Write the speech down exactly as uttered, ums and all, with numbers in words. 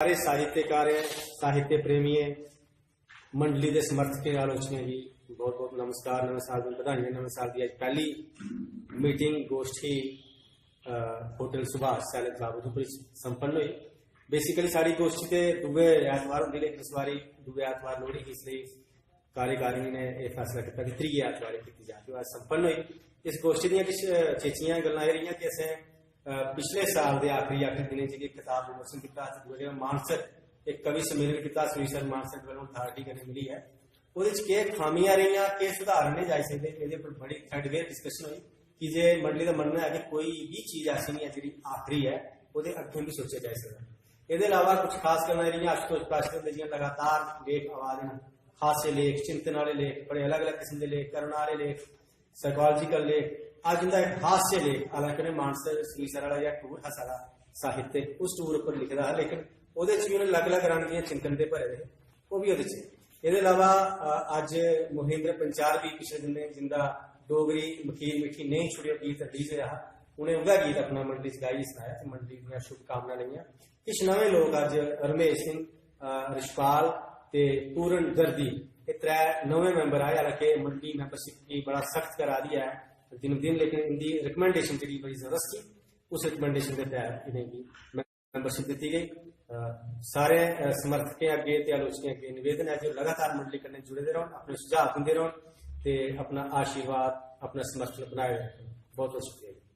सारे साहित्यकारें, साहित्य प्रेमियें, मंडली दे समर्थकें, आलोचकें गी बहुत बहुत नमस्कार। नमें साल दी बधाइयां। नमें साल दी अज्ज पैह्ली मीटिंग, गोश्ठी, अ, होटल सुभाष सैलत क्लब उधमपुर च संपन्न होई। बेसिकली साढ़ी गोश्ठी ते दूए ऐतवार होंदी, लेकिन इस बारी दूए ऐतवार लोहड़ी ही, इसलेई कार्यकारिणी ने एह् फैसला कीता कि त्रीए ऐतवार एह् कीती जा। ते अज्ज संपन्न होई। इस गोश्ठी दियां किश चेचियां गल्लां एह् रेहियां कि असें, अ, पिछले साल दे आखरी, आखरी दिनें च इक कताब विमोचन कीता हा, दूए दिन मानसर इक कवि सम्मेलन कीता, सरूईंसर मानसर डेवलपमेंट अथार्टी कन्नै मिलियै। ओह्दे च केह् खामियां रेहियां, केह् सुधार आह्ने जाई सकदे, एह्दे पर बड़ी थ्रेडबेयर डिस्कशन होई। की जे मंडली दा मन्नना ऐ कि कोई बी चीज ऐसी निं ऐ जेह्ड़ी आखरी ऐ, ओह्दे अग्गें बी सोचेआ जाई सकदा। एह्दे अलावा कुछ खास गल्लां जेह्ड़ियां आशुतोष पाशा हुंदे जि'यां लगातार लेख आवा दे न, खासे लेख, चिंतन आह्ले लेख, बड़े अलग-अलग किस्म दे लेख, करुणा आह्ले लेख, साइकोलॉजिकल लेख। अज्ज उं'दा इक हास्य लेख, हालांकि उ'नें मानसर सरूईंसर आह्ला जेह्ड़ा टूर हा साढ़ा साहित्यक, उस टूर उप्पर लिखे दा हा, लेकिन ओह्दे च बी उ'नें अलग-अलग रंग दियां चिंतन दे भरे दे हे, ओह् बी ओह्दे च। एह्दे अलावा, अ, अज्ज मोहिंद्र पंचाल बी पिछले दिनें जिंदा डोगरी मखीर मिट्ठी नेईं छुड़ेओ गीत रिलीज होआ हा, उ'नें उ'ऐ गीत अपना मंडली च गाइयै सनाया ते मंडली दियां शुभकामनां लेइयां। किश नमें लोक अज्ज रमेश सिंह, अ, रिशपाल ते पूरन दर्दी, एह् त्रै नमें मैंबर आए, हालांकि मंडली मैंबरशिप गी बड़ा सख्त करा दी ऐ दिन ब दिन, लेकिन इंदी रिकमेंडेशन जेह्ड़ी बड़ी जबरदस्त ही, उस रिकमेंडेशन दे तैह्त इ'नेंगी मैंबरशिप दित्ती गई। अ, सारे, अ, समर्थकें अग्गें ते आलोचकें अग्गें निवेदन ऐ जे ओह् लगातार मंडली कन्नै जुड़े दे रौह्न, अपने सुझाव दिंदे रौह्न ते अपना आशीर्वाद, अपना समर्थन बनाए रक्खन। बहुत बहुत शुक्रिया।